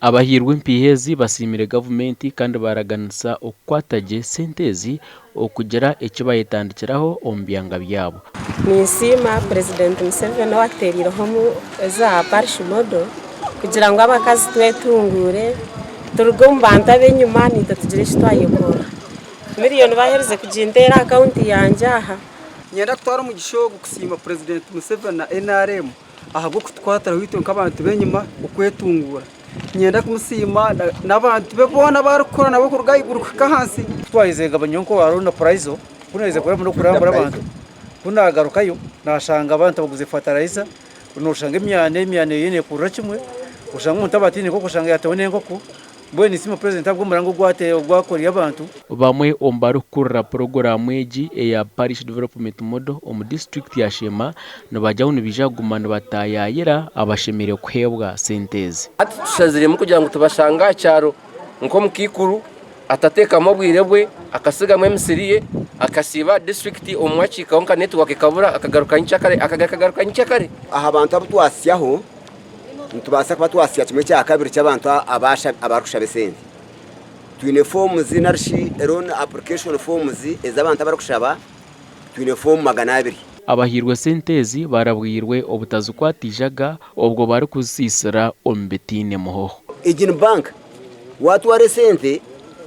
Abahairwe empiiha ezi basiimire gavumenti kandi baaraganisa okukwata gye sente ezi okugira eki bayetandikiraho omu byanga byabo. Ninsiima Purezidenti Museveni owatutereireho eza parish model kugira ngu abakazi twetunguure turuge omu bantu ab'enyima naitwe tugire eki twayekora. Miriyoni baherize kuginteera aha akawunti yangye aha. Niinyenda kutwara omugisha ogu kusiima Purezidenti Museveni na nrm ahabw'okutukwatiraho itwe nk'abantu b'enyima okwetunguura. Niinyenda kumusiima n'abantu be boona abu arikukora nabo kuruga ahaiguru kuhika ahansi. Ku twaherize kugaba nyowe nk'owa Ronda Puraizo, ku naaherize kuraba n'okurambura abantu, ku naagarukayo naashanga abantu baguze fatarayiza, nooshanga emyana emyana eriyo neekurira kimwe, oshange omuntu aba ataine nkoko oshanga yaateho n'enkoko. Mbwenu ninsiima Purezidenti ahabw'omuranga ogu akoreire abantu. Bamwe omu barikukurira puroguraamu egi eya Parish Development Model omu disiturikiti ya Sheema nibagira ngu nibaija kuguma nibataayaayira abashemereire kuheebwa sente ezi. Hati tushaziremu kugira ngu tubashange aha kyaro nk'omukaikuru atateekamu obwire bwe akasigamu emisiri ye akasiiba aha disiturikiti obumwe akihikaho nka netiwaaka ekabura akagaruka nyenkyakare akagaruka nyenkyakare. Aha bantu abu twasyaho Nitubaasa kuba twasya kimwe kya kabiri ky'abantu abarikushaba esente. Twine forms nari shi loan application forms ez'abantu abarikushaba, twine foomu 200. Abahairwe sente ezi barabwirwe obutazikwata eijaga obwo barikuzisiisira omu bitaine muhoho. Egi ni banka. Waatwara esente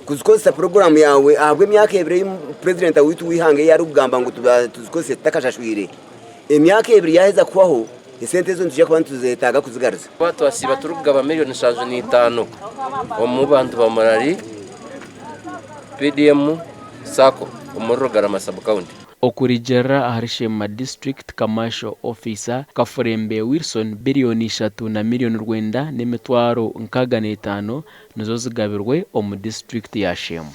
kuzikozesa puroguraamu yaawe ahabw'emyaka ebiri ei purezidenti waitu w'eihanga ei arikugamba ngu tuzikozese tutakashashwire, emyaka ebiri yaaheza kuhwaho, Esente ezo nitwija kuba nituzetaaga kuzigaruza. Kuba twasiiba turikugaba 75,000,000 omu bantu ba Murari PDM Sacco omuri Rugarama Sub County. Okurigirira ahari Sheema District Commercial Officer, Kafurembe Wilson, biriyoni ishatu na miriyoni rwenda n'emitwaro 65 nizo zigabirwe omu disiturikiti ya Sheema.